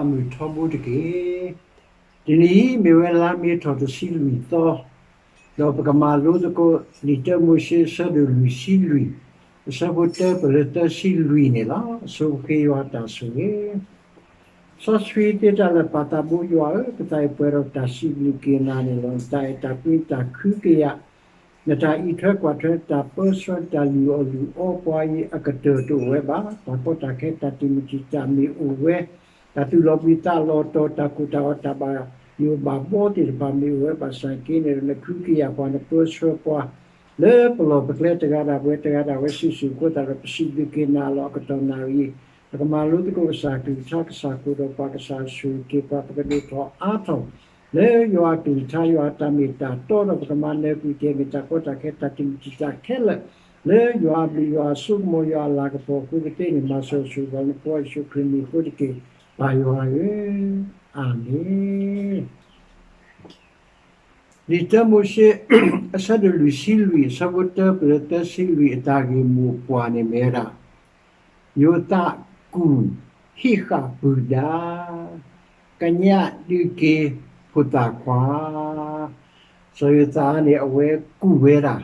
မုၢ်ထီဘိတက့ၢ်. တနံၤအံၤမ့ၢ်ဝဲလါမ့ၤထီၣ်တဆံလွံၢ်သီ, ဒီးပကမၤလိသကိး လံာ်တၢမိၤၡ့ အဆၢဒိၣ်လွံၢ်ဆံလွံၢ်, အဆၢဖိတၢပၢၢ်လၢသၢဆံလွံၢ်န့ၣ်လီၤ. အဆိပဃ့ယွၤတၢ်ဆိၣ်ဂ့ၤ စီဆှံသ့တၢ်လၢာ် ပၢ်သးဘိယွၤဧၢ, ပသးအံၤပှဲၤဒီးတၢ်စံးဘျုးက့ၤနၤန့ၣ်လီၤ. နတၢ်အဲၣ်တၢ်ကွံ တၢ်ခုကယာ်, နတၢ်အံးထွဲကွၢ်ထွဲ တၢ်ပၢဆှၢ တၢ်လုၢ်အီၣ်လုၢ်အီပှၤအံၤ အကတၢၢ်တအိၣ်ဝဲဘၣ်. တၢ်ကီတၢ်ခဲ တၢ်တံာ်မုၢ်တံာ်တာ်မ့ၢ်အိၣ်ဝဲ, တၢ်သူၣ်လီၤဘှံးသးလီၤတီၤ တၢ်ကိၢ်တၢ်ဂီၤ တၢ်ဘၣ်ယိၣ်ဘၣ်ဘီသ့ၣ်တဖၣ်မ့ၢ်အိၣ်ဝဲဘၣ်ဆၣ်က့န့ၣ်ဒီး နခုကယာ်ပှၤ နပၢဆှၢပှၤ လၢပလီၢ်ပကျဲတဂၤဒၣ်ဝဲတဂၤဒၣ်ဝဲစုာ်စုာ်အဃိသတးဒီး ပစံးဘျုးက့ၤနၤလီၤ. အကတီၢ်နၣ်ရံၣ် ပကမၤလိသကိးကစၢ်အကလုၢ်ကထါ ကစၢ်အဃိဒီးပှၤကစၢ်အဆိၣ်ဂ့ၤက့ၤပှၤ ပကဒိၣ်ထီၣ်အါထီၣ် လၢယွၤအကလုၢ်ကထါ ယွၤအတၢ်မ့ၢ်တၢ်တီဒီး ပကမၤနၢၤကွံာ်က့ၤ မ့ၢ်တၢ်ကီတၢ်ခဲ တၢ်တံာ်မုၢ်တံာ်တာ်ခဲလၢာ် လၢယွၤအဘျုးယွၤအစိကမီၤ ယွၤအလၤကပီၤအဃိကသ့န့ၣ် မၤစၢၤဆိၣ်ဂ့ၤပှၤလၢနဖိယ့ၣ်ၡူးခရံာ်မံၤအဃိတက့ၢ်. ပၢ်ယွၤဧၢ, အၤမ့ၣ်. လံာ်တၢမိၤၡ့ အဆၢဒိၣ်လွံၢ်ဆံလွံၢ် အဆၢဖိတၢပၢၢ်လၢသၢဆံလွံၢ် အတၢ်ဂ့ၢ်မိၢ်ပှၢ်န့ၣ်မ့ၢ်ဝဲဒၣ် ယိၤသးကူၣ်ဟံးဃာ်ပုၢ်ဒါ, ကညးဒုးက့ၤဖိသၣ်ခွါ. စီၤယိၤသးန့ၣ် အဝဲကူၣ်ဝဲဒၣ် ဒ်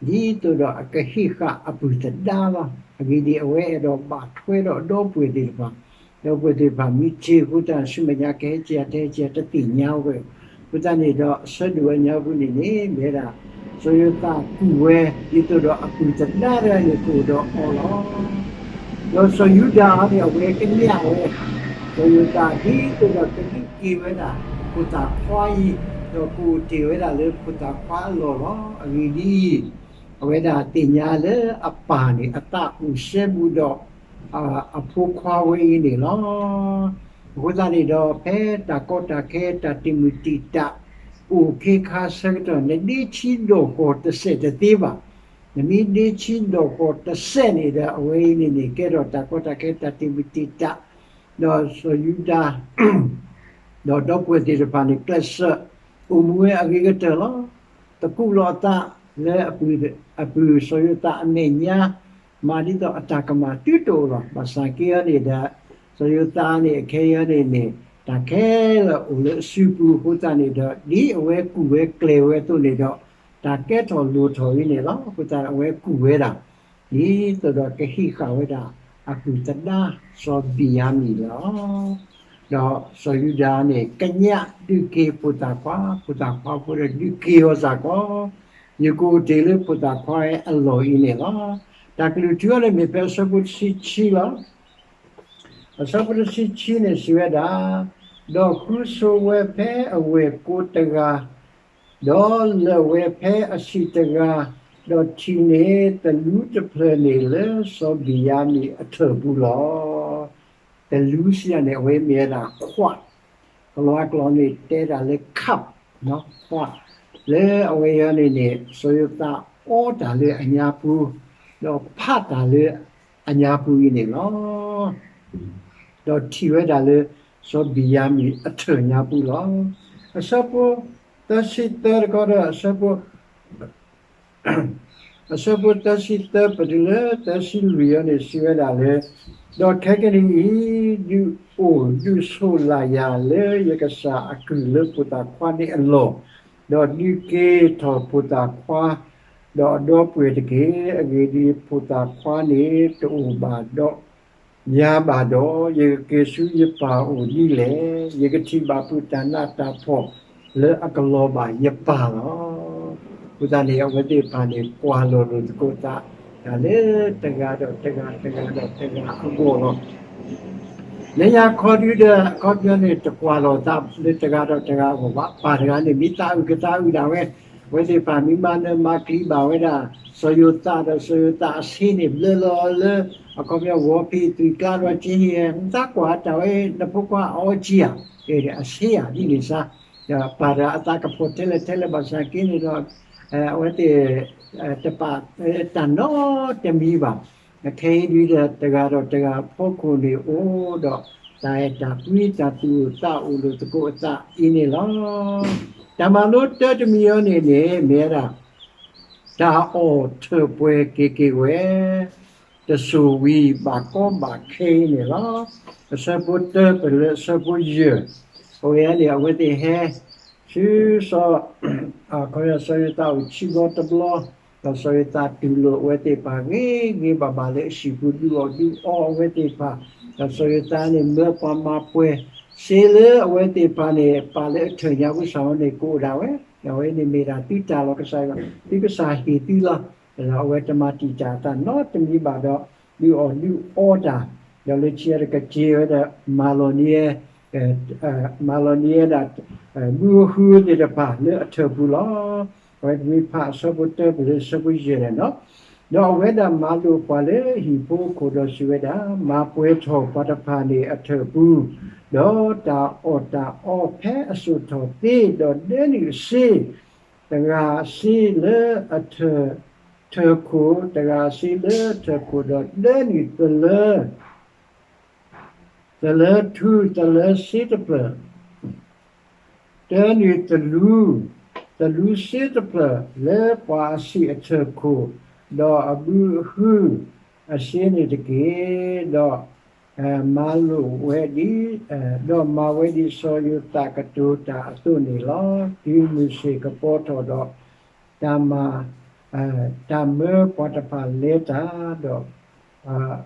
သိးဒီးအကဟံးဃာ်အပုၢ်သဒါလီၤ. အဂ့ၢ်ဒ်အံၤ အဝဲအဲၣ်ဒိးဘၣ်ထွဲဒီးအဒီပုၢ်ဝဲၢ်သ့ၣ်တဖၣ်, ဒီပုၢ်ဝဲၢ်သ့ၣ်တဖၣ်မ့ၢ်စ့ၤအဃိသတး ဆူမဲာ်ညါကဟဲစ့ၤ တဟဲစ့ၤ တသ့ၣ်ညါဝဲ. အဃိသတးန့ၣ်ဒီး အဆၢဒိၣ်ဝဲညါပူၤန့ၣ်န့ၣ် မ့ၢ်ဝဲဒၣ် စီၤယိၤသးကူၣ်ဝဲ ဒ်သိးဒီးအပုၢ်သဒါတဂၤန့ၣ် ကအိၣ်ဒီးအီၤလီၤ. ဒီးစီၤယူဒၤန့ၣ် အဝဲကညးဝဲ စီၤယိၤသး ဒ်သိးဒီးကဒုးက့ၤဝဲဒၣ် ဖိသၣ်ခွါအံၤ, ဒီးကအိၣ်တ့ၢ်ဝဲဒၣ်လၢဖိသၣ်ခွါအလီၢ်လီၤ. အဂ့ၢ်ဒ်အံၤ, အဝဲဒၣ်သ့ၣ်ညါလၢအပၢ်န့ၣ် အသးအိၣ်စဲဘူးဒီး အဖိခွါဝဲအံၤန့ၣ်လီၤ. အဃိသတးန့ၣ်ဒီး ဖဲတၢ်ကီတၢ်ခဲ တၢ်တံာ်မုၢ်တံာ်တာ် အိၣ်ခ့ခါဆၢကတီၢ် နဒ့ဆံဒီၣ်ဃီၤတစဲးတသ့ဘၣ်. နမ့ၢ်ဒ့ဆံဒီၣ်ဃီၤတစဲးန့ၣ်ဒီး အဝဲအံၤန့ၣ်န့ၣ် ကဲထီၣ်တၢ်ကီတၢ်ခဲ တၢ်တံာ်မုၢ်တံာ်တာ်, ဒီးစီၤယူဒၤ ဒီးဒီပုၢ်ဝဲၢ်သ့ၣ်တဖၣ်န့ၣ် ကျဲးစၢးအိၣ်မူဝဲအဂ့ၤကတၢၢ်လီၤ. သကူးလီၤအသးလၢအပုၢ်စီၤယိၤသးအမဲာ်ညါ, မၤဒ်သိးအတၢ်ကမၣ်တုၤတအိၣ်လီၤ. ဘၣ်ဆၣ်က့အံၤန့ၣ်ဒီး စီၤယိၤသးန့ၣ် အခဲအံၤန့ၣ်န့ၣ် တၢ်ခဲလၢာ်အိၣ်လၢအစုပူၤအဃိသတးန့ၣ်ဒီး ဒ်အဝဲကူၣ်ဝဲကျဲၤဝဲအသိးန့ၣ်ဒီး တၢ်ကဲထီၣ်လိၤထီၣ်အံၤန့ၣ်လီၤ. အဃိသတးအဝဲကူၣ်ဝဲဒၣ် ဒ်သိးဒီးကဟံးဃာ်ဝဲဒၣ်အပုၢ်သဒါ စီၤဘံၤယၤမံၣ်လီၤ. ဒီးစီၤယူဒၤန့ၣ် ကညးဒုးက့ၤဖိသၣ်ခွါ, ဖိသၣ်ခွါဖိဒီးဒုးက့ၤအီၤစ့ၢ်ကီး, ယကအိၣ်တ့ၢ်လၢဖိသၣ်ခွါအလီၢ်အံၤန့ၣ်လီၤ. တၢ်ကလုၢ်ထူအံၤန့ၣ်မ့ၢ်ဖဲအဆၢဖိတဆံခံလီၤ. အဆၢဖိတဆံခံန့ၣ်စံးဝဲဒၣ်, ဒီးဃုဆိဝဲဖဲအဝဲၢ်ကိတဂၤ, ဒီးလၢာ်ဝဲဖဲအဆံးတဂၤ, ဒီးထံၣ်န့ၢ်တလူတဖျၢၣ်န့ၣ်လၢစီၤဘံၤယၤမံၣ်အထၢၣ်ပူၤလီၤ. တလူစံးယၤန့ၣ် အဝဲမ့ၢ်ဝဲဒၣ်ခွး, ကလီၤအကျိာ်န့ၣ်တဲဒၣ်လၢ ခး, ခွး, လၢအဝဲအံၤန့ၣ်န့ၣ် စီၤယိၤသးအီတၢ်လၢအညါပူၤ, ဒီးဖးတၢ်လၢအညါပူၤအံၤန့ၣ်လီၤ. ဒီးထံၣ်ဝဲဒၣ်လၢ စီၤဘံၤယၤမံၣ်အထၢၣ်ညါပူၤလီၤ. အဆၢဖိသၢဆံသၢတခီဒီး အဆၢဖိ အဆၢဖိသၢဆံသၢပတုၤလၢသၢဆံလွံၢ်အံၤန့ၣ် စံးဝဲဒၣ်လၢ, ဒီးခဲကနံၣ်အံၤ ဒုးအိၣ်ဒုးဆိးလၢ်ယၤလၢယကစၢ်အကုၢ်လၢဖိသၣ်ခွါန့ၣ်အလီၢ်, ဒီးဒုးက့ၤထီၣ်ဖိသၣ်ခွါ ဒီးအဒီပုၢ်ဝဲၢ်တက့ၢ်. အဂ့ၢ်ဒ်အံၤ, ဖိသၣ်ခွါန့ၣ်တအိၣ်ဘၣ်ဒီး ယၤဘၣ်ဒီး, ယကက့ၤဆူယပၢ်အအိၣ်ဒ်လဲၣ်. ယကထံၣ်ဘၣ်ဖုးတၢ်နးတၢ်ဖှီၣ်လၢအကလီၤဘၣ်ယပၢ်လီၤ. အဃိသတးန့ၣ် အဝဲသ့ၣ်တဖၣ်န့ၣ် ကွၢ်လီၤလိာ်သကိးသး တၢ်လၢတဂၤဒီးတဂၤ တဂၤဒီးတဂၤအဂီၢ်လီၤ. လၢညါခီဒုဒီး အခီပညီန့ၣ် တကွၢ်လီၤသးလၢတဂၤဒီးတဂၤအဂီၢ်ဘၣ်. ပၢ်တဂၤန့ၣ် မ့ၢ်သးအုၣ်ကသးအုၣ်ဒၣ်ဝဲ, အဝဲသ့ၣ်တဖၣ်မ့ၢ်မၤနၢၤမၤကျံးဘၣ်ဝဲဒၣ် စီၤယိၤသးဒီးစီၤယိၤသးအဆ့န့ၣ် ဘျၢလီၤလၢ အခီပညီ ဝီၤဖံးသွံၣ်ကျါဒီးက့ဟ့ၣ် နသးကွၢ်တၢ်ဝဲ နဖိခွါအီကံဧါ, အဆ့ဧါ ဒ်န့ၣ်စါ, ဒီးပၢ်တဂၤအသးကဖီၣ်ထဲလဲၣ်ထဲလဲၣ်ဘၣ်ဆၣ်က့န့ၣ်ဒီး အဝဲသ့ၣ် တပာ် တၢ်နီတမံၤဘၣ်. ခဲအံၤဒုဒီး တဂၤဒီးတဂၤအဖီခိၣ်န့ၣ်အိၣ်ဒီး တၢ်အဲၣ်တၢ်ကွံ တၢ်သူၣ်အိၣ်သးအိၣ်လိာ်သကိးအသးအံၤန့ၣ်လီၤ. တၢ်မၤလိတၢတမံၤအံၤန့ၣ်န့ၣ် မ့ၢ်ဝဲဒၣ် တၢ်အီၣ်ထၢၣ်ပှဲၤက့ၤက့ၤဝဲ, တစိၤဝံၤ ဘၣ်ကီဘၣ်ခဲအံၤန့ၣ်လီၤ. အဆၢဖိတၢပၢၢ်လၢအဆၢဖိယဲၢ်, အဝဲန့ၣ် အဝဲသ့ၣ်ဟဲ ဆူစီၤ စီၤယိၤသးအိၣ်ခံဘျီတဘျီ, ဒီးစီၤယိၤသးတူၢ်လိာ်အဝဲသ့ၣ်တဖၣ်ဂ့ၤဂ့ၤဘၣ်ဘၣ်လၢအဟံၣ်ပူၤ ဒုးအီၣ်ဒုးအီအဝဲသ့ၣ်တဖၣ်, ဒီးစီၤယိၤသးန့ၣ်မၢပှၤမၤပှဲၤစ့လၢအဝဲသ့ၣ်တဖၣ်န့ၣ် ပာ်လၢအထၢၣ်ညါပူၤစ့ၢ်ကီးန့ၣ် ကအိၣ်ဒၣ်ဝဲ, အဝဲန့ၣ်မ့ၢ်ဒၣ်သုတၢ်လီၢ်ကစၢ်ယွၤ, သုကစၢ်ဟ့ၣ်သုလီၤ. ဒီးအဝဲတမၤတံာ်တာ်အသးနီတမံၤဘၣ်ဒီး ဒုးအီၣ်ဒုးအီတၢ်, ဒီးလၢခံကတၢၢ်ဝဲဒၣ် မၤလီၤန့ၢ် မၤလီၤန့ၢ်ဝဲဒၣ် ဘုအဟုသ့ၣ်တဖၣ်လၢအထၢၣ်ပူၤလီၤ. အဝဲပမ့ၢ်ဖးအဆၢဖိတၢပၢၢ်လၢအဆၢဖိယဲၢ်န့ၣ်လီၤ. ဒီးအဝဲဒၣ်မၤလိာ်ပှၤလၢဟံၣ်ဖိအခိၣ်ဒီးစံးဝဲဒၣ်, မၤပှဲၤထီၣ်ပှၤတဖၣ်န့ၣ်အထၢၣ်ပူၤ, ဒီးတၢ်အီၣ်တၢ်အီဖဲအစိာ်ထီၣ်သ့, ဒီးဒၢနုာ်အစ့ တဂၤအစ့လၢအထၢၣ်ခိၣ်, တဂၤအစ့လၢထၢၣ်ခိၣ်, ဒီးဒၢနုာ်သလၢ သလၢထူ, သလၢစ့တဖျၢၣ်, ဒၢနုာ်သလူ, သလူစ့တဖျၢၣ်လၢပှၤအဆံးအထၢၣ်ခိၣ်, ဒီးအဘုအဟုအစ့န့ၣ်တက့ၢ်. ဒီးမၤလိာ်ဝဲဒ်, ဒီးမၤဝဲဒ်စီၤယိၤသးကတိၤတၢ်အသိးန့ၣ်လီၤ. တုၤမုၢ်ဆ့ၣ်ကပီၤထီၣ်ဒီး တၢ်မၤ, တၢ်မၢပှၤတဖၣ်လဲၤတၢ်ဒီး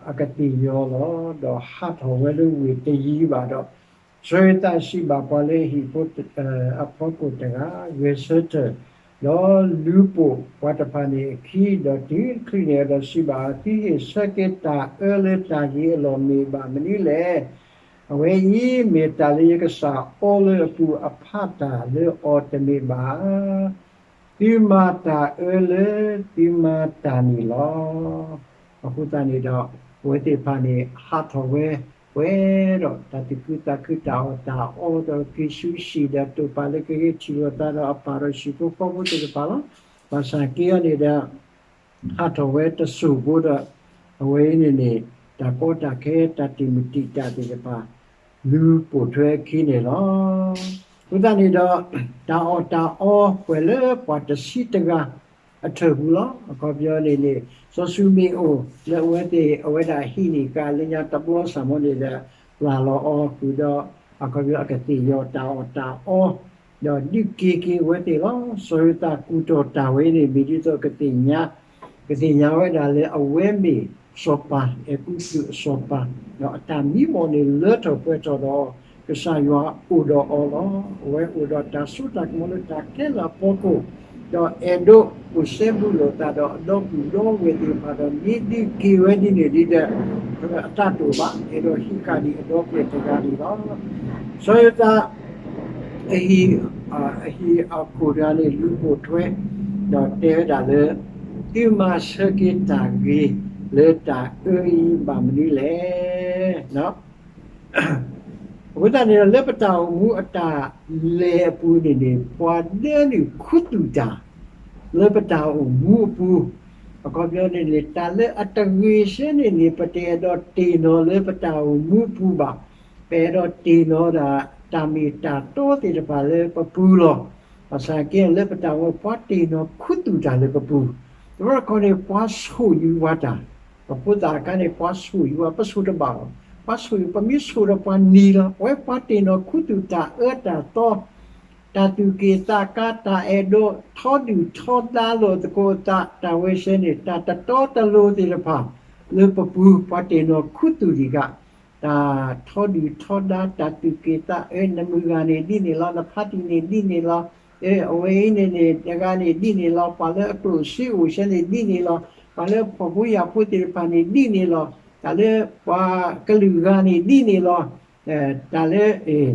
အကသ့ၣ်ယီၤလီၤ. ဒီးဟးထီၣ်ဝဲလၢဝ့ၢ်တယံၤဘၣ်ဒီး, စီၤယိၤသးစံးဘၣ်ပှၤလၢဟံၣ်ဖိအဖီခိၣ်တဂၤ, ဂဲၤဆၢထၢၣ်, ဒီးလူၤပိာ်ပှၤတဖၣ်န့ၣ်အခံ, ဒီးတုၤတချုးန့ၣ်ဒီးစံးဘၣ်အီၤ, သုဟ့ၣ်ဆၢက့ၤတၢ်အၢလၢတၢ်ဂ့ၤအလီၢ်မ့ၢ်ဘၣ်မနုၤလဲၣ်. အဝဲအံၤမ့ၢ်တၢ်လၢယကစၢ်အီလၢအပူၤအဖးတၢ်လၢအီၤတမ့ၢ်ဘၣ်ဧါ. သုမၤတၢ်အၢလၢသုမၤတၢ်န့ၣ်လီၤ. အဃိသတးန့ၣ်ဒီး အဝဲသ့ၣ်တဖၣ်န့ၣ် ဟးထီၣ်ဝဲ ပှဲၤဒီးတၢ်သူၣ်ခုသးခု တၢ်အီၣ်တၢ်အီဒီး က့ၤဆူဟံၣ်ဒီးတိာ်ပာ်လၢကဟဲထံၣ်လိာ်သးဒီး အပၢ်ဒီးဟံၣ်ဖိဃီဖိသ့ၣ်တဖၣ်လီၤ. ဘၣ်ဆၣ်က့အံၤန့ၣ်ဒီး ဟးထီၣ်ဝဲတစိၢ်ဖိဒီး အဝဲအံၤန့ၣ်န့ၣ် တၢ်ကီတၢ်ခဲ တၢ်တံာ်မတံာ်တာ်သ့ၣ်တဖၣ် လူၤပိာ်ထွဲအခံန့ၣ်လီၤ. အဃိသတးန့ၣ်ဒီး တၢ်အီၣ်တၢ်အီပှဲၤလၢပှၤတဆံတဂၤအထၢၣ်ပူၤလီၤ. အခီပညီန့ၣ်န့ၣ် စီၤၡူမ့ၣ်အိၣ်လၢအဝဲသ့ၣ် အဝဲဒၣ်ဟံးန့ၢ်ကၤလၢညါတဘျီစ့ၢ်ကီးန့ၣ်ဒီး ပျၢ်လီၤအီၤဃုာ်ဒီး အခီပညီအကသ့ၣ်ယီၤတၢ်အီၣ်တၢ်အီ ဒီးဒုးက့ၤက့ၤဝဲသ့ၣ်လီၤ. စီၤယိၤသးကူၣ်ထီၣ်တၢ်ဝဲအံၤန့ၣ် မ့ၢ်ဒ်သိးကသ့ၣ်ညါ ကသ့ၣ်ညါဝဲဒၣ်လၢအဝဲမ့ၢ်စီၤပၤ အဲၤကူပတူးအစီၤပၤ, ဒီးအတၢ်မံမီၢ်န့ၣ်လၢထီၣ်ပှဲၤထီၣ်ဒီး ကစၢ်ယွၤအိၣ်ဒီးအီၤလီၤ. အဝဲအိၣ်ဒီးတၢ်စိတၢ်ကမီၤလၢတၢ်ခဲလၢာ်အဖီခိၣ်, ဒီးအဲၣ်ဒိးအိၣ်စဲဘူးလိာ်သးဒီးအဒီပုၢ်ဒီဝဲၢ်သ့ၣ်တဖၣ်ဒီး မ့ၢ်ဒုးက့ၤဝဲဒ်န့ၣ်ဒ်ဒီး အတၢ်တိာ်ဘၣ် အဲၣ်ဒိးဟံးဃာ်ဒံးအဒီပုၢ်ဝဲၢ်တဂၤန့ၣ်လီၤ. စီၤယိၤသး အဟံၣ်, အဟံၣ်အခိၣ်တဂၤန့ၣ် လူၤပိာ်ထွဲ ဒီးတဲဝဲဒၣ်လၢ သုမၤဆၢက့ၤတၢ်ဂ့ၤလၢတၢ်အၢအံၤဘၣ်မနုၤလဲၣ်. အဃိသတးန့ၣ်ဒီး လၢပတၢ်အိၣ်မူအတၢ်လဲၤအပူၤန့ၣ်န့ၣ် ပှၤဒၢနုာ်ခူသူၣ်တၢ် လၢပတၢ်အိၣ်မူအပူၤ, အခီပညီန့ၣ်န့ၣ် တၢ်လၢအတဂ့ၤဆၢန့ၣ်န့ၣ် ပတအဲၣ်ဒိးတ့ၢ်နီၣ်လၢပတၢ်အိၣ်မူအပူၤဘၣ်. ပအဲၣ်ဒိးတ့ၢ်နီၣ်ဒၣ် တၢ်မ့ၢ်တၢ်တီသ့ၣ်တဖၣ်လၢပပူၤလီၤ. ဘၣ်ဆၣ်က့လၢပတၢ်အိၣ်မူ ပှၤတ့ၢ်နီၣ်ခူသူၣ်တၢ်လၢပပူၤ, တဘျီတခီန့ၣ် ပှၤဆိၣ်ယုာ်ပှၤတၢ်, ပဖိသၣ်အခါန့ၣ် ပှၤဆိၣ်ယုာ်ပှၤ ပဆိၣ်တဘၣ်ဘၣ်, ပှၤဆိၣ်ယုာ် ပမ့ၢ်ဆိၣ်ဒီးပှၤနံၤလီၤ. အဝဲပှၤတ့ၢ်နီၣ်ခူသူၣ်တၢ်အၢတၢ်သီ တၢ်သူၣ်က့ၣ်သးကါ တၢ်အဲၣ်ဒိးထီဒုၣ်ထီဒါလိာ်သကိးသး တၢ်ဝဲဆဲန့ၣ် တၢ်တတီတလိၤသ့ၣ်တဖၣ် လၢပပူၤ ပှၤတ့ၢ်နီၣ်ခူသူၣ်ဒံးဂၤ, တၢ်ထီဒုၣ်ထီဒါ တၢ်သူၣ်က့ၣ်သး အၢ နမုၢ်ဂၤန့ၣ်ဒ်န့ၣ်လီၤ, နဖါတံၢ်န့ၣ်ဒ်န့ၣ်လီၤ, အၢ အဝဲအံၤန့ၣ်န့ၣ် တဂၤန့ၣ်ဒ်န့ၣ်လီၤ, ပှၤလၢအကျိၣ်စ့အိၣ်ဆဲန့ၣ်ဒ်န့ၣ်လီၤ, ပှၤလၢဖှီၣ်ဖိယာ်ဖိသ့ၣ်တဖၣ်န့ၣ်ဒ်န့ၣ်လီၤ, တၢ်လၢပှၤကလုာ်ဂၤန့ၣ်ဒ်န့ၣ်လီၤ, တၢ်လၢ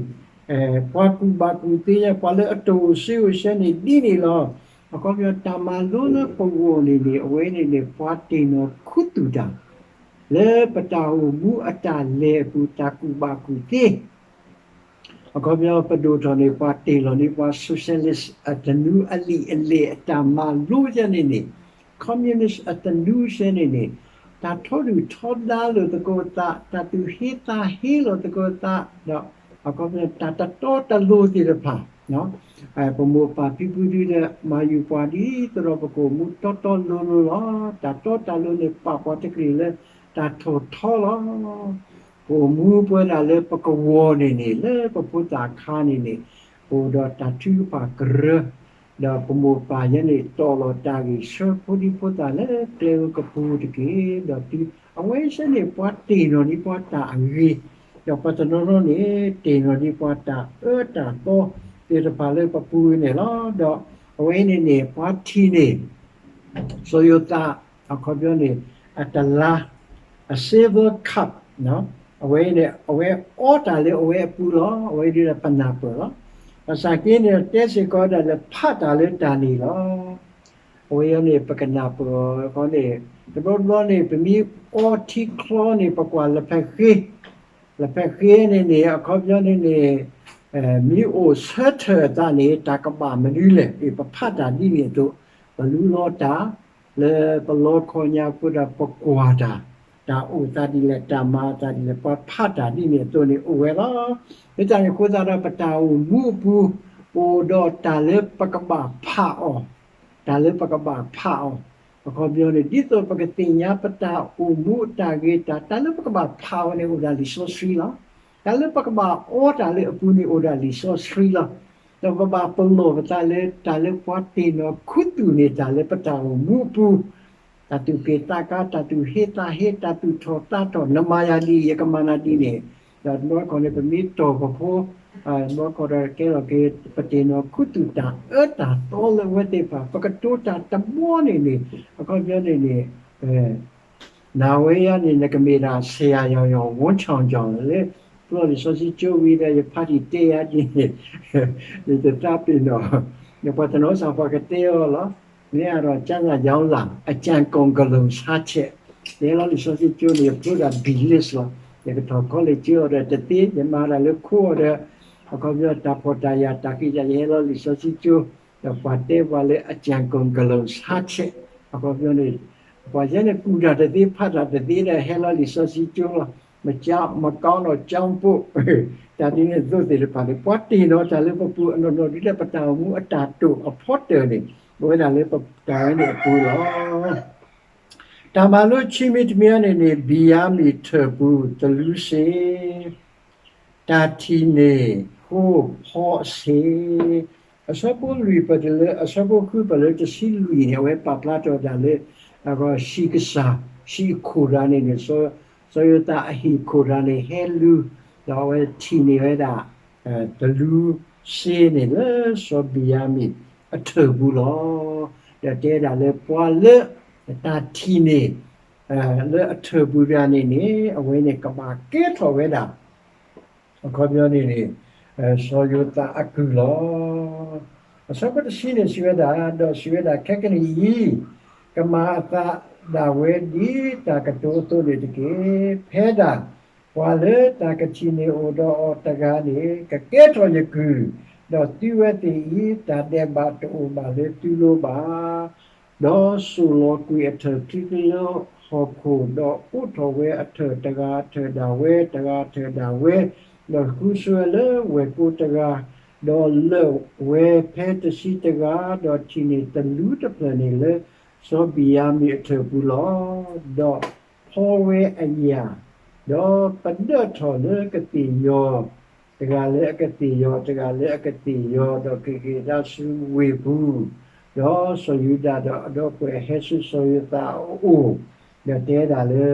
ပှၤကူၣ်ဘၣ်ကူၣ်သ့ညါ ပှၤလၢအကျိၣ်စ့အိၣ်ဆဲန့ၣ်ဒ်န့ၣ်လီၤ. အခီပညီ တၢ်မၤလိလၢပဂီၢ်န့ၣ်န့ၣ် အဝဲန့ၣ်န့ၣ် ပှၤတ့ၢ်နီၣ်ခူသူၣ်တၢ် လၢပတၢ်အိၣ်မူအတၢ်လဲၤအပူၤ တၢ်ကူၣ်ဘၣ်ကူၣ်သ့ အခီပညီ ပဒိၣ်ထီၣ်န့ၣ် ပှၤတ့ၢ်လီၤန့ၢ်ပှၤ socialist အသနူအလံာ်အလဲၢ်အတၢ်မၤလိယဲန့ၣ်န့ၣ်, communist အသနူယဲန့ၣ်န့ၣ်, တၢ်ထီဒုၣ်ထီဒါလိာ်သကိးသး, တၢ်သူၣ်ဟ့သးဟ့လိာ်သကိးသး, ဒီးအခီပညီ တၢ်တတီတလိၤသ့ၣ်တဖၣ်, ပမိၢ်ပၢ်ဖံဖုဒုဒီး မၤယုၤပှၤဒ်သိးဒီး ပကအိၣ်မူတီတီလိၤလိၤလီၤ. တၢ်တီတၢ်လိၤန့ၣ် ပာ်ပှၤတကလုာ်လၢ တၢ်ထီၣ်ထီလီၤ. ပအိၣ်မူပဝဲဒၣ်လၢပကဝီၤန့ၣ်န့ၣ် လၢပဖိသၣ်အခါန့ၣ်န့ၣ် ပအိၣ်ဒီးတၢ်ထုကဖၣ်ကရၢ, ဒီးပမိၢ်ပၢ်ယဲန့ၣ် တီၢ်လီၤတၢ်ဂ့ၢ်ဆၢဖိဒံဖိသၣ်လၢကျဲဧိၤကပူၤတက့ၢ်. ဒီးတုၤအဝဲသ့ၣ်န့ၣ် ပှၤတ့ၢ်နီၣ်ဒံးပှၤတၢ်အဂ့ၤ, ဒီးပှၤတနီၤနီၤန့ၣ် တ့ၢ်နီၣ်ဒံးပှၤတၢ်အၢတၢ်သီသ့ၣ်တဖၣ်လၢပပူၤန့ၣ်လီၤ. ဒီးအဝဲအံၤန့ၣ်န့ၣ် ပှၤထံၣ်န့ၣ် စီၤယိၤသး အခီပညီန့ၣ် အတလါ အ silver cup အဝဲန့ၣ် အဝဲအီတၢ်လၢအဝဲအပူၤလီၤ. အဝဲဒ်ဒီးပနၢ်ပၢၢ်လီၤ. ဘၣ်ဆၣ်က့န့ၣ် တဲစ့ၢ်ကီးဝဲဒၣ်လၢဖးတၢ်လၢတၢ်န့ၣ်လီၤ. အဝဲအံၤန့ၣ် ပကနၢ်ပၢၢ်အီၤဃီန့ၣ် တဘျီဘျီန့ၣ် ပမ့ၢ်အီထံချီန့ၣ် ပကွၢ်လၢဖဲဃ့, လၢဖဲဃ့န့ၣ်န့ၣ် အခီပညီန့ၣ်န့ၣ် မ့ၢ်အိၣ်ဆၢထၢၣ်အသးန့ၣ် တၢ်ကဘၣ်မနုၤလဲၣ်. ပဖးတၢ်ဒ်န့ၣ်အသိး ပလူလီၤတၢ် လၢပလီခီညါအဃိဒီး ပကွၢ်တၢ် တၢ်အိၣ်သးဒ်လဲၣ် တၢ်မၤအသးဒ်လဲၣ် ပှၤဖးတၢ်ဒ်န့ၣ်အသိးန့ၣ် အိၣ်ဝဲလီၤ. မ့ၢ်တၢ်န့ၣ်အဃိသတးဒီး ပတၢ်အိၣ်မူအပူၤ အိၣ်ဒီးတၢ်လၢပကဘၣ်ဖးအီၤ, တၢ်လၢပကဘၣ်ဖးအီၤ အခီပညီန့ၣ် ဒ်သိးပကသ့ၣ်ညါပတၢ်အိၣ်မူအတၢ်ဂ့ၤတၢ် တၢ်လၢပကဘၣ်ဖးအီၤန့ၣ် အိၣ်ဒၣ်လံာ်စီဆှံလီၤ. တၢ်လၢပကဘၣ်အီတၢ်လၢအပူၤန့ၣ် အိၣ်ဒၣ်လံာ်စီဆှံလီၤ. ဒီးပဘၣ်ပလီၢ်ပသးလၢတၢ်လၢပှၤတ့ၢ်နီၣ်ခူသူၣ်န့ၣ် တၢ်လၢပတၢ်အိၣ်မူအပူၤ တၢ်သူၣ်က့ၣ်သးကါ တၢ်သူၣ်ဟ့သးဟ့ တၢ်သူၣ်ထီၣ်သးထီၣ် နမၤယၤဒ်အံၤ ယကမၤနၤဒ်န့ၣ်, ဒီးတဘျီတခီၣ်န့ၣ် ပမ့ၢ်တီၢ်ပဖိ, တဘျီတခီၣ်ဒီးကဲထီၣ်က့ၤ ပတ့ၢ်နီၣ်ခူသူၣ်တၢ်အၢတၢ်သီလၢအဝဲသ့ၣ်တဖၣ် ပကတိၤတၢ်တဘျီန့ၣ်န့ၣ် အခီပညီန့ၣ်န့ၣ် နၤဝဲယၤန့ၣ် နကမ့ၢ်ဒၣ်ဆဲးယၤယီၤယီၤ ဝီၣ်ဆၣ်ယီၤလၢ ပျီလံာ်စီဆှံကၠိဝံၤဒီး ယဖးတံၢ်တဲယၤဒ်န့ၣ် ယတသးပ့ၤနီၣ်, ယပှၤတနီၤစၢ်ပှၤကတဲအီၤလီၤ. မ့ၢ်အဒီးကၢ်နၢ်ယီၤလၢ် အကြံကုန်ကလုံဆန်းချက် ယဟဲလီၤလံာ်စီဆှံကၠိန့ၣ် ယဖျိဒၣ် B.Litt လီၤ. ယကထီၣ် college ကၠိအီၤဒီးတသ့ ယမၤဒၣ်လၢခိအီၤဒီး အခီပညီတၢ်ဖှီၣ်တၢ်ယာ်တၢ်ဃံယၤ ယဟဲလီၤလံာ်စီဆှံကၠိ ဒီးပှၤတဲပှၤလၢ အကြံကုန်ကလုံဆန်းချက် အခီပညီန့ၣ် ပှၤယဲန့ၣ်ကူၣ်တၢ်တသ့ ဖးတၢ်တသ့ဒီး ဟဲလီၤလံာ်စီဆှံကၠိလီၤ. မကောင်းတော့ ကျောင်းပို့ တၢ်ဒ်န့ၣ်အသိးသ့ၣ်တဖၣ်န့ၣ် ပှၤတ့ၢ်နီၣ်တၢ်လၢပပူၤ အနီၢ်နီၢ်ဒ်လဲၣ် ပတၢ်အိၣ်မူအတၢ်တိာ်အဖီတၢၢ်န့ၣ် အိၣ်ဝဲဒၣ်လၢပတၢ်ဝဲန့ၣ်အပူၤလီၤ. တၢ်မၤလိခံမံၤတမံၤန့ၣ်န့ၣ် ဘံၣ်ယၤမံၣ်ထၢၣ်ပူၤ တလူစ့ တၢ်ထံၣ်န့ၢ် ဃိဖီအဆ့ အဆၢဖိလွံၢ်ပၢၢ်တုၤလၢ အဆၢဖိဃုပၢၢ်လၢတဆံလွံၢ်န့ၣ် အဝဲပာ်ဖျါထီၣ်ဝဲဒၣ်လၢ ဟံၣ်ကစၢ် ဟံၣ်အခိၣ်တဂၤန့ၣ်န့ၣ် စီၤယိၤသးအဟံၣ်အခိၣ်တဂၤန့ၣ် ဟဲလူၤ ဒီးအဝဲထံၣ်န့ၢ်ဝဲဒၣ် တလူစ့န့ၣ်လၢစီၤဘံၣ်ယၤမံၣ်အထၢၣ်ပူၤလီၤ. ဒီးတဲဒၣ်လၢပှၤလၢ တၢ်ထံၣ်န့ၢ် လၢအထၢၣ်ပူၤတဂၤန့ၣ်န့ၣ် အဝဲန့ၣ်ကဘၣ်ကဲထီၣ်ဝဲဒၣ် အခီပညီန့ၣ်န့ၣ် စီၤယိၤသးအကုၢ်လီၤ. အဆၢဖိတဆံန့ၣ်စံးဝဲဒၣ်, ဒီးစံးဝဲဒၣ် ခဲကနံၣ်အံၤ ကမၤအသးဒၣ်ဝဲဒ်တၢ်ကတိၤအသိးန့ၣ်တက့ၢ်. ဖဲဒၣ် ပှၤလၢတၢ်ကထံၣ်န့ၢ်အိၣ်ဒီးအီၤတဂၤန့ၣ် ကကဲထီၣ်ယကုၢ်, ဒီးသုဝဲသ့ၣ်အံၤ တၢ်ဒဲးဘးတအိၣ်ဘၣ်လၢသုလိၤဘၣ်. ဒီးစိာ်လီၤကွံာ်အထၢၣ်ခံဖျၢၣ်လၢဟီၣ်ခိၣ်, ဒီးအိးထီၣ်ဝဲအထၢၣ်တဂၤအထၢၣ်ဒၣ်ဝဲ, တဂၤအထၢၣ်ဒၣ်ဝဲ, ဒီးဃုဆိဝဲလၢဝဲၢ်ကိတဂၤ, ဒီးလၢာ်ဝဲဖဲတဆံတဂၤ, ဒီးထံၣ်န့ၢ်တလူတဖျၢၣ်န့ၣ်လၢ စီၤဘံၣ်ယၤမံၣ်အထၢၣ်ပူၤလီၤ. ဒီးဖီဝဲအယာ်, ဒီးပဒၢၣ်ထီၣ်လၢကသ့ၣ်ယီၤ တဂၤလၢအကသ့ၣ်ယီၤ, တဂၤလၢအကသ့ၣ်ယီၤ, ဒီးက့ၤကဒါဆူဝ့ၢ်ပူၤ, ဒီးစီၤယူဒၤဒီးအဒီပုၢ်ဝဲၢ်ဟဲဆူစီၤယိၤသးအအိၣ်, ဒီးတဲဒၣ်လၢ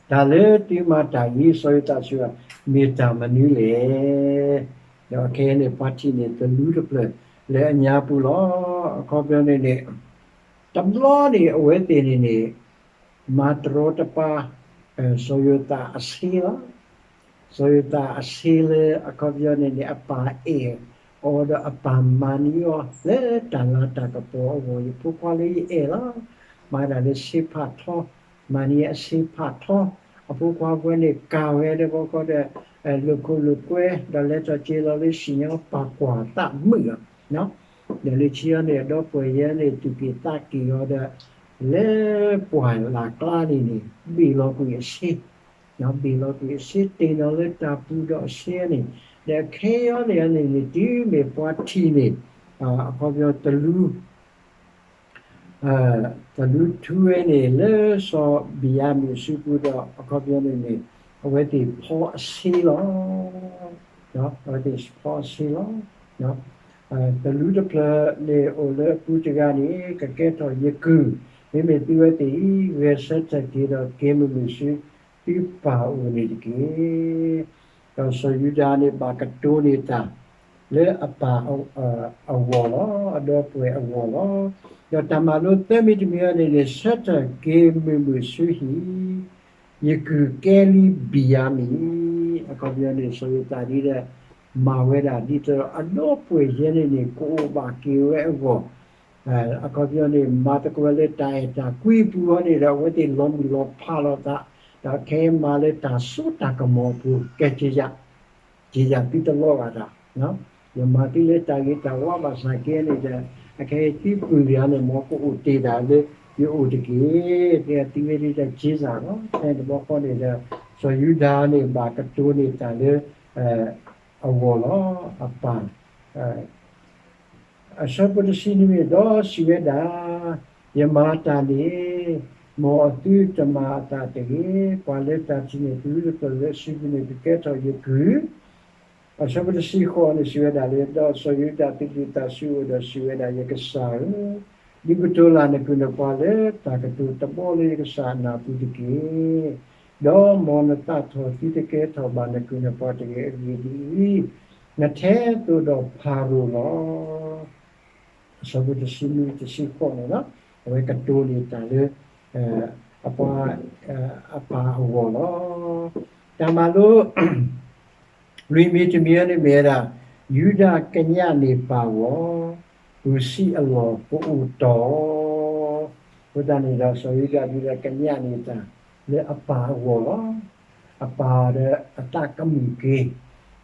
တၢ်လၢသုမၤတၢ်အံၤ စီၤယိၤသးစံးဝဲ မ့ၢ်တၢ်မနုၤလဲၣ်. ဒီးခဲအံၤန့ၣ် ပှၤထံၣ်န့ၢ်တလူတဖျၢၣ်လၢအညါပူၤလီၤ. အခီပညီန့ၣ်န့ၣ် တဘျီန့ၣ် အဝဲသ့ၣ်န့ၣ်န့ၣ် မၤတရီတပါ စီၤယိၤသးအဆ့လီၤ. စီၤယိၤသးအဆ့လၢအခီပညီန့ၣ်န့ၣ် အပၢ်အဲၣ်အီၤဒီးအပၢ်မၤန့ၢ်အီၤလၢတၢ်လၤတၢ်ကပီၤအဂီၢ် ယဖိခွါလၢယအဲၣ်လီၤ. မၤဒၣ်လၢဆ့ဖးထီ, မၤန့ၢ်အဆ့ဖးထီ, အဖိခွါဝဲန့ၣ်ကၤဝဲဒီးဘီဃီဒီး လိာ်ခိၣ်လိာ်ကွဲ ဒီးလဲၤထီၣ်က့ၤလီၤလၢစံၣ်ညီၣ်ပာ်ကွၢ်သးမုာ်လီၤ. ဒီးလၢခံအံၤန့ၣ် အဒီပုၢ်ဝဲၢ်ယဲန့ၣ် သူၣ်က့ၣ်သးက့ၣ်အီၤဒီး လၢပှၢ်လၢ်ကျါန့ၣ်န့ၣ် ဘ့ၣ်လီၤကွံာ်အဆ့ ဘ့ၣ်လီၤကွံာ်အဆ့တ့ၢ်နီၣ်လၢတၢ်ပူၤဒီးအဆ့န့ၣ် ဒီးခဲအံၤန့ၣ်န့ၣ် တုၤမ့ၢ်ပှၤထံၣ်န့ၢ် အခီပညီတလူ တလူထူဝဲန့ၣ်လၢစီၤဘံယၤမံၣ်အစုပူၤဒီး အခီပညီန့ၣ်န့ၣ် အဝဲသ့ၣ်ဖီအဆ့လီၤ. အဝဲသ့ၣ်ဖီအဆ့လီၤ. တလူတဖျၢၣ်န့ၣ်အိၣ်လၢအပူၤတဂၤန့ၣ် ကကဲထီၣ်ယကုၢ်, မ့မ့ၢ်သုဝဲသ့ၣ်အံၤ ဂဲၤဆၢထၢၣ်က့ၤဒီးက့ၤမုာ်မုာ်ဆူသုပၢ်အအိၣ်န့ၣ်တက့ၢ်. ဒီးစီၤယူဒၤန့ၣ်ဘၣ်ကတိၤန့ၢ်တၢ်လၢအပၢ်အဂီၢ်လီၤ, အဒီပုၢ်ဝဲၢ်အဂီၢ်လီၤ. ဒီးတၢ်မၤလိသၢမံၤတမံၤအံၤန့ၣ်န့ၣ် ဆၢထၢၣ်က့ၤမုာ်မုာ်ဆူဟံၣ်, ယကုၢ်ကဲလံဘံယၤမံၣ်, အခီပညီန့ၣ် စီၤယိၤသးဒ်ဒီး မၤဝဲဒၣ်ဒ်သိးဒီးအဒီပုၢ်ဝဲၢ်ယဲန့ၣ်န့ၣ် ကအိၣ်ဘၣ်က့ၤဝဲအဂီၢ် အခီပညီန့ၣ် မၤသကိးဝဲလၢတၢ်အဲၣ်တၢ်ကွံအပူၤအံၤန့ၣ်ဒီး အဝဲသ့ၣ်လီၤမုၢ်လီၤဖးလိာ်သး, ဒီးခဲအံၤမၤလၢတၢ်စိတၢ်ကမီၤအပူၤ ကဲ က့ၤယၤသုတလီၤဂာ်တၢ်, ယမၤသုလၢတၢ်ဂ့ၤတၢ်ဝါဘၣ်ဆၣ်က့န့ၣ်ဒီး အခဲအံၤသုပုၢ်ယၤန့ၣ် မ်ကအိၣ်တ့ၢ်ဒၣ်လၢယအိၣ်တက့ၢ်, သ့ၣ်သုဝဲဒၣ်တၢ်က့ၤစၢ်လီၤ. ဖဲန့ၣ်တဘျီဃီန့ၣ်ဒီး စီၤယူဒၤန့ၣ်ဘၣ်ကတိၤန့ၢ်တၢ်လၢ အဂီၢ်လီၤ, အပၢ် အဆၢဖိတဆံနွံန့ၣ် ဒီးစံးဝဲဒၣ်, ယမၤတၢ်န့ၣ် မ်အသုတမၤအသးတဂ့ၤ, ပှၤလၢတၢ်ထံၣ်န့ၢ်တၢ်လၢအစုပူၤန့ၣ် ကကဲထီၣ်ယကုၢ်, အဆၢဖိတဆံဃိးန့ၣ်စံးဝဲဒၣ်လၢ ဒီးစီၤယူဒၤသ့ၣ်သုးသးဆူအအိၣ်ဒီးစံးဝဲဒၣ်, ယကစၢ်ဧၢ, ဒုးကတိၤလၢ်နကုၢ်နပှၤလၢတၢ်ကတိၤတဘီလၢယကစၢ်အနၢ်ပူၤတက့ၢ်. ဒီးမ်နသးထီၣ်သုတကဲထီၣ်ဘၣ်နကုၢ်နပှၤတဂ့ၤ, အဂ့ၢ်ဒ်အံၤ, နထဲသိးဒီးဖၤရိၤလီၤ. အဆၢဖိတဆံနွံ တဆံဃိးန့ၣ်လီၤ. အဝဲကတိၤန့ၢ်တၢ်လၢ အပၢ် အပၢ်အဂီၢ်လီၤ. တၢ်မၤလိ လွံၢ်မံၤတမံၤအံၤန့ၣ်မ့ၢ်ဝဲဒၣ် ယူဒၤကညးန့ၢ်ပၢ်ဂီၢ်, ပုၢ်ဆံးအလီၢ်ကအိၣ်တီၢ်, အဃိသတးန့ၣ်ဒီး စီၤယူဒၤဒုးဒီးကညးန့ၢ်တၢ်လၢအပၢ်အဂီၢ်လီၤ. အပၢ်ဒီးအသးကမုာ်က့ၤ,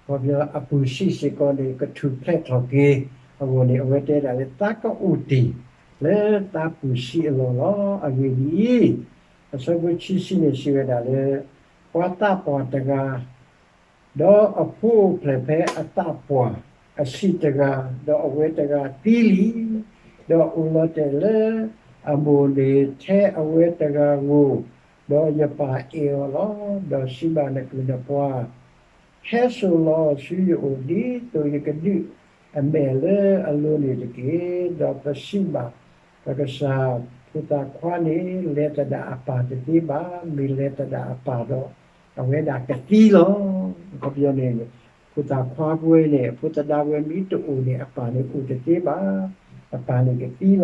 ခီဖျိအပုၢ်ဆံးစ့ၢ်ကီးန့ၣ် ကထူၣ်ဖျဲးထီၣ်က့ၤအဂီၢ်န့ၣ် အဝဲတဲဒၣ်လၢသးကအိၣ်တ့ၢ်လၢသးပုၢ်ဆံးအလီၢ်လီၤ. အဂ့ၢ်ဒ်အံၤ, အဆၢဖိခံဆံန့ၣ်စံးဝဲဒၣ်လၢ ပှၤသးပှၢ်တဂၤ ဒီးအဖိအိၣ်ဖျဲၣ်ဖဲအသးပှၢ်အဆံးတဂၤ, ဒီးအဝဲတဂၤသံလံ, ဒီးအိၣ်လီၤတဲာ်လၢအမိၢ်န့ၣ်ထဲအဝဲတဂၤဧိၤ, ဒီးယပၢ်အဲၣ်အီၤလီၤ. ဒီးစံးဘၣ်နကုၢ်နပှၤ, ဟဲစိာ်လီၤအီၤဆူယအိၣ် ဒ်သိးယကဒုးအမဲာ်လၢအလိၤန့ၣ်တက့ၢ်. ဒီးပစံးဘၣ်ပကစၢ်, ဖိသၣ်ခွါန့ၣ် လဲၤသဒၣ်အပၢ်တသ့ဘၣ်. မ့ၢ်လဲၤသဒၣ်အပၢ်ဒီး အဝဲဒၣ်ကသံလီၤ. အခီပညီန့ၣ် ဖိသၣ်ခွါပဝဲန့ၣ် အဖိသဒါဝဲမ့ၢ်တအိၣ်န့ၣ် အပၢ်န့ၣ်အိၣ်တသ့ဘၣ်, အပၢ်န့ၣ်ကသံလီၤ. ဒီး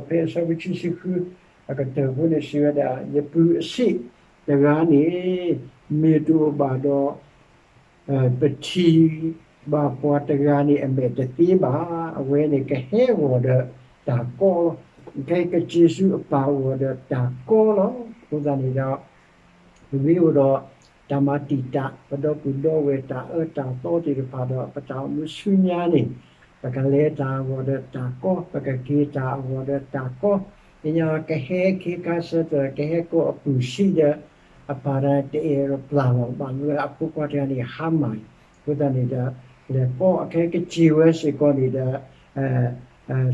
ဖဲအဆၢဖိခံဆံဃု အကတၢၢ်ဖိန့ၣ်စံးဝဲဒၣ်, ယပုၢ်အဆံးတဂၤန့ၣ် မ့ၢ်တအိၣ်ဘၣ်ဒီး ပထံၣ်ဘၣ်ပှၤတဂၤန့ၣ်အမဲာ်တသ့ဘၣ်. အဝဲန့ၣ်ကဟဲဂီၤဒီးတၢ်ကီလီၤ. ကဟဲက့ၤဆူအပၢ်အဂီၢ်ဒီးတၢ်ကီလီၤ. အဃိသတးန့ၣ်ဒီး ပမ့ၢ်အိၣ်ဒီးတၢ်မၤတံာ်တာ် ပဒီပုၢ်ဒီဝဲၢ်တၢ်အၢတၢ်သီသ့ၣ်တဖၣ်ဒီး ပတၢ်အိၣ်မူဆူညါန့ၣ် ပကလဲၤတၢ်အဂီၢ်ဒီးတၢ်ကီ, ပကက့ၤတၢ်အဂီၢ်ဒီးတၢ်ကီ, ကညီကဟဲခ့ခါဆၢကတီၢ် ကဟဲကိးအပုၢ်ဆံးဒီး အပၢ်တဂၤတအဲၣ်ဒိးပျၢ်လီၤ ဘၣ်မနုၤအဖိခွါတဂၤန့ၣ် ဟါမၢ်အံၤ, အဃိသတးန့ၣ်ဒီး လဲၤကိးအခဲကစ့ၢ်ဝဲစ့ၢ်ကီးန့ၣ်ဒီး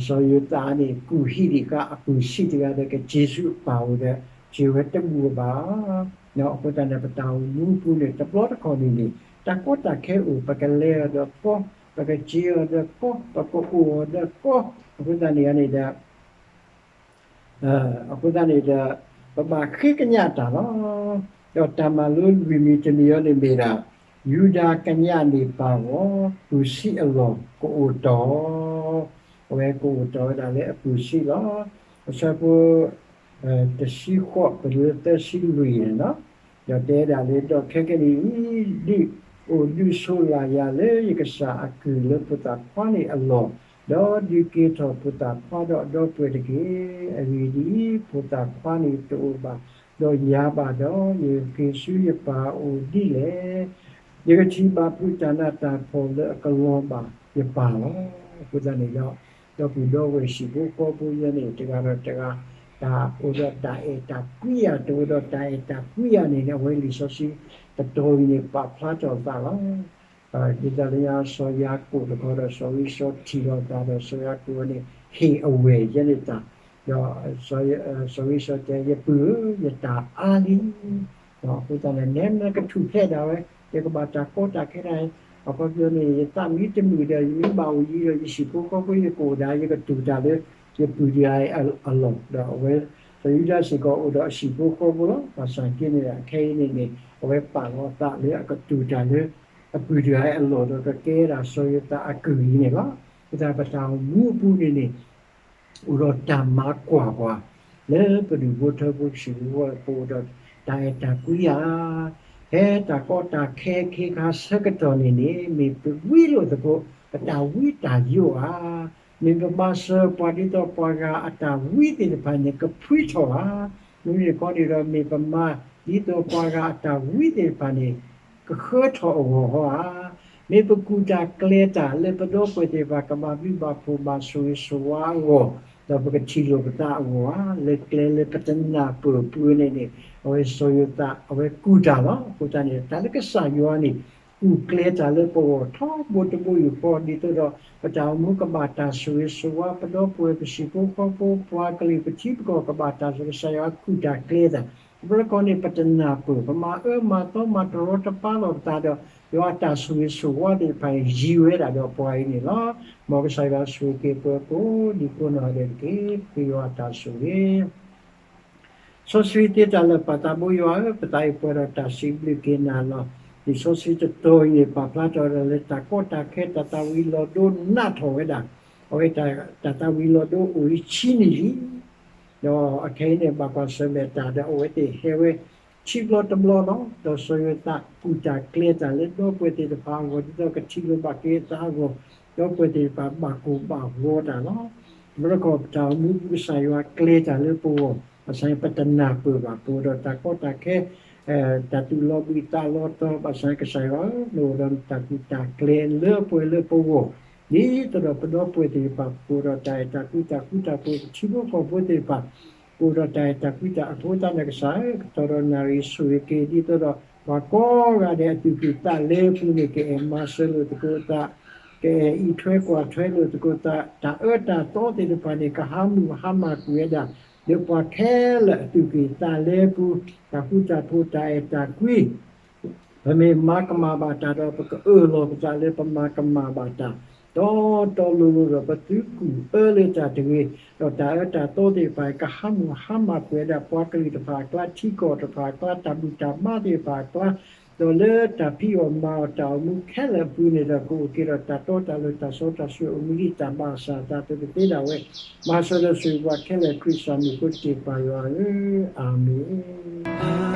စီၤယိၤသးန့ၣ် ကူၣ်ဟံးဒံးဃာ်အပုၢ်ဆံးတဂၤဒီး ကစ့ၢ်ဆူအပၢ်အအိၣ်ဒီး စ့ၢ်ဝဲတဘူၣ်ဘၣ်. အဃိသတးန့ၣ် ပတၢ်အိၣ်မူပူၤန့ၣ် တဘျီတခီၣ်န့ၣ်န့ၣ် တၢ်ကီတၢ်ခဲအိၣ် ပကလဲၤအီၤဒီးကီ, ပကစ့ၢ်အီၤဒီးကီ, ပကအိၣ်အီၤဒီးကီ, အဃိသတးန့ၣ်န့ၣ်ဒီး အဃိသတးန့ၣ်ဒီး ပဘၣ်ဃ့ကညးတၢ်လီၤ. ဒီးတၢ်မၤလိလွံၢ်မံၤတမံၤအံၤန့ၣ်မ့ၢ်ဒၣ် ယူဒၤကညးန့ၢ်ပၢ်ဂီၢ်, ပုၢ်ဆံးအလီၢ်ကအိၣ်တီၢ်, အဝဲကအိၣ်တီၢ်ဝဲဒၣ်လၢအပုၢ်ဆံးလီၤ. အဆၢဖိ တဆံဃိး ပတုၤလၢသၢဆံလွံၢ်န့ၣ်လီၤ. ဒီးတဲဒၣ်လၢ ဒီးခဲကနံၣ်အံၤ ဒုးအိၣ်ဒုးဆိးလၢ်ယၤလၢယကစၢ်အကုၢ်လၢဖိသၣ်ခွါန့ၣ်အလီၢ်, ဒီးဒုးက့ၤထီၣ်ဖိသၣ်ခွါဒီးအဒီပုၢ်ဝဲၢ်တက့ၢ်. အဂ့ၢ်ဒ်အံၤ, ဖိသၣ်ခွါန့ၣ်တအိၣ်ဘၣ်ဒီးယၤဘၣ်ဒီး ယကက့ၤဆူယပၢ်အအိၣ်ဒ်လဲၣ်. ယကထံၣ်ဘၣ်ဖုးတၢ်နးတၢ်ဖှီၣ်လၢအကလီၤဘၣ်ယပၢ်လီၤ. အဃိသတးန့ၣ်ဒီး ဒီပုၢ်ဒီဝဲၢ်ဟံၣ်ဖိဃီဖိယဲန့ၣ် တဂၤဒီးတဂၤ တၢ်အိၣ်ဒီးတၢ်အဲၣ်တၢ်ကွံယၤ, တအိၣ်ဒီးတၢ်အဲၣ်တၢ်ကွံယၤန့ၣ်န့ၣ် အဝဲလံာ်စီဆှံတတီၤအံၤန့ၣ် ပာ်ဖျါထီၣ်အသးလီၤ. ဒ်သိးလၢညါစီၤယၤကိာ်တခီဒီး စီၤဧ့စီၤထံၣ်လိာ်သးဒီး စီၤယၤကိာ်န့ၣ် ဟ့ၣ်အဝဲၢ်ယဲန့ၣ်တၢ် ဒီး စီၤဧ့ၡၤတဲ ယပုၢ်ဧၢ, ယတၢ်အါလံ. အဃိသတးန့ၣ် နဲမ့ၢ်ကထူၣ်ဖျဲးဒၣ်ဝဲ, ယကဘၣ်တၢ်ကီတၢ်ခဲဒၣ်, အခီပညီန့ၣ် ယသးမ့ၢ်တမုာ်ဒီး ယမ့ၢ်ဘၣ်အိၣ်ယံၤဒီး ယဟံၣ်ဖိဃီဖိ ယကအိၣ်ဒၣ် ယကတူၢ်တၢ်လၢ ယပုၢ်တဂၤအံၤအလီၢ်, ဒီးအဝဲ စီၤယူဒၤစ့ၢ်ကီးအိၣ်ဒီးအဟံၣ်ဖိဃီဖိလီၤ. ဘၣ်ဆၣ်က့န့ၣ် အခဲအံၤန့ၣ်န့ၣ် အဝဲပာ်လီၤအသးလၢအကတူၢ်တၢ်လၢ အပုၢ်တဂၤအံၤအလီၢ် ဒီးကကဲဒၣ်စီၤယိၤသးအကုၢ်အံၤန့ၣ်လီၤ. အဃိသတး ပတၢ်အိၣ်မူအပူၤန့ၣ်န့ၣ် အိၣ်ဒီးတၢ်မၤကွၢ်ပှၤ လၢပဒူၣ်ဖိထၢဖိ ပဟံၣ်ဖိဃီဖိ ပအိၣ်ဒီးတၢ်အဲၣ်တၢ်ကွံဧါ. ဖဲတၢ်ကီတၢ်ခဲအခ့အခါဆၢကတီၢ်န့ၣ်န့ၣ် မ့ၢ်ပဝံလိာ်သကိး ပတၢ်ဝံတၢ်ယိးဧါ. မ့ၢ်ပမၤစၢၤပှၤဒ်သိးပှၤဂၤအတၢ်ဝံသ့ၣ်တဖၣ်န့ၣ် ကဖှံထီၣ်ဧါ. မ့မ့ၢ်တခီန့ၣ်ဒီး မ့ၢ်ပမၤဒ်သိးပှၤဂၤအတၢ်ဝံသ့ၣ်တဖၣ်န့ၣ် ကဃၢထီၣ်အဂီၢ်ဧါ. မ့ၢ်ပကူၣ်တၢ်ကျဲၤတၢ်လၢပဒီပုၢ်ဝဲၢ်သ့ၣ်တဖၣ် ကဘၣ်ဘျုးဘၣ်ဖှိၣ်ဘၣ်ဆိၣ်ဂ့ၤဆိၣ်ဝါအဂီၢ်, ဒီးပကထံၣ်လိာ်ပသးအဂီၢ်ဧါ. လၢကျဲလၢပတနၢ်ပၢၢ်အပူၤန့ၣ်န့ၣ် အဝဲစီၤယိၤသး အဝဲကူၣ်တၢ်လီၤ. အဃိသတးန့ၣ် တၢ်လၢကစၢ်ယွၤန့ၣ် ကူၣ်ကျဲၤတၢ်လၢပဂီၢ်ထီဘိတဘိယူၢ်ဃီ ဒ်သိးဒီး ပတၢ်အိၣ်မူကဘၣ်တၢ်ဆိၣ်ဂ့ၤဆိၣ်ဝါ, ပဒီပုၢ်ဝဲၢ်ပဟံၣ်ဖိဃီဖိ ပှၤကလုာ်ပထံပကီၢ်ကဘၣ်တၢ်ဆိၣ်ဂ့ၤ ကစၢ်ယွၤကူၣ်တၢ်ကျဲၤတၢ်. တဘျီတခီန့ၣ် ပတနၢ်ပၢၢ်, ပမၤအၢမၤသီ မၤတရီတပါလီၤပသးဒီး ယွၤအတၢ်ဆိၣ်ဂ့ၤဆိၣ်ဝါသ့ၣ်တဖၣ် ယံၤဝဲဒၣ်ဒီးပှၤအံၤန့ၣ်လီၤ. မ်ကစၢ်ယွၤဆိၣ်ဂ့ၤက့ၤပှၤကိးဒံကိးနီၢ်ဂၤဒဲးတက့ၢ်. ပဃ့ယွၤအတၢ်ဆိၣ်ဂ့ၤ စီဆှံသ့တၢ်လၢာ် ပၢ်သးဘိယွၤဧၢ, ပသးအံၤပှဲၤဒီးတၢ်စံးဘျုးက့ၤနၤလီၤ. လံာ်စီဆှံတတီၤအံၤန့ၣ် ပာ်ဖျါထီၣ်ဝဲဒၣ်လၢတၢ်ကီတၢ်ခဲ တၢ်သးဝံၤလီၤဒိနးထီၣ်ဝဲဒၣ်, အဝဲတၢ်သးဝံၤလီၤဒိအိၣ်ဝဲဆံနံၣ်လံ. ဒီးအခဲအံၤန့ၣ် ဘၣ်ကွၢ်ဆၢၣ်မဲာ်တၢ်ဒီး အဝဲသ့ၣ်ဟဲဝဲ ခံဘျီတဘျီလီၤ. ဒီးစီၤယိၤသးကူၣ်တၢ်ကျဲၤတၢ်လၢဒီပုၢ်ဝဲၢ်သ့ၣ်တဖၣ်အဂီၢ် ဒ်သိးကထံၣ်လိာ်ဘၣ်က့ၤအသးအဂီၢ်, ဒီပုၢ်ဝဲၢ်သ့ၣ်တဖၣ်ဘၣ်ကိၢ်ဘၣ်ဂီၤတၢ်လီၤ. တဘျီတခီၣ် ပတၢ်အိၣ်မူပူၤ ကစၢ်ယွၤကျဲၤတၢ်လၢပဂီၢ်, ဘၣ်ဆၣ်န့ၣ် ပတနၢ်ပၢၢ်ဘၣ်, ပအိၣ်ဒီးတၢ်ကီတၢ်ခဲ တၢ်သူၣ်လီၤဘှံးသးလီၤတီၤ, ဘၣ်ဆၣ်ကစၢ်ယွၤဧၢ, နအိၣ်ဒီးနတၢ်ကူၣ်တၢ်ကျဲၤလၢပှဲၤလၢပဂီၢ်, ဒ်သိးဒီးပဒီပုၢ်ဝဲၢ်သ့ၣ်တဖၣ် ပအိၣ်ဒီးတၢ်အဲၣ်တၢ်ကွံ တၢ်ဃူတၢ်ဖိး, ပထံဖိကီၢ်ဖိသ့ၣ်တဖၣ် ပအိၣ်ဒီးတၢ်အဲၣ်တၢ်ကွံတၢ်အဃိသတးန့ၣ် ကစၢ်ဧၢ, ကတီၤဒီးနၣ်ရံၣ်ဆိၣ်ဂ့ၤက့ၤ ဒ်သိးဒီး ပှၤကိးဂၤဒဲးအသူၣ်ကံၢ်သးလဲပူၤန့ၣ် ကအဲၣ်မၤစၢၤလိာ်သကိးသး, ကအအဲၣ်အံးထွဲကွၢ်ထွဲလိာ်သကိးသး, တၢ်အၢတၢ်သီသ့ၣ်တဖၣ်န့ၣ် ကဟးမုၢ်ဟါမၢ်ကွံာ်ဝဲဒၣ် လၢပှၤခဲလၢာ်အသူၣ်ကံၢ်သးလဲပူၤ, တၢ်ဃူတၢ်ဖိး တၢ်အဲၣ်တၢ်ကွံ ပမ့ၢ်မၤကမၣ်ဘၣ်တၢ်ဒီး ပကအၢၣ်လီၤပသးလၢပမၤကမၣ်ဘၣ်တၢ် တီတီလိၤလိၤဒီး ပသုးကူၣ်အၢလၢတၢ်တဂ့ၤ, ဒီးတၢ်အၢတၢ်သီသ့ၣ်တဖၣ် ကဟးမုၢ်ဟါမၢ်ကွံာ်ဝဲဒၣ် ပှၤကလုာ်တဖၣ်အကျါ, ထံကီၢ်တဖၣ်အကျါ, တၢ်ဘူၣ်တၢ်ဘါသ့ၣ်တဖၣ်အကျါ, ဒီးလၢတၢ်ဖံးအီၣ်မၤအီၣ်တၢ်အိၣ်မူခဲလၢာ်အပူၤန့ၣ်ဒီး ကအိၣ်က့ၤဒီးတၢ်တီတၢ်လိၤ တၢ်စီတၢ်ဆှံအိၣ်မူဒ်တၢ်ဘၣ်အသးအသိးကသ့ဒၣ်ဝဲ, မၤစၢၤဒီးဆိၣ်ဂ့ၤပှၤခဲလၢာ် ခရံာ်စၢ်မံၤအဃိတက့ၢ် ပၢ်ယွၤဧၢ, အၤမ့ၣ်.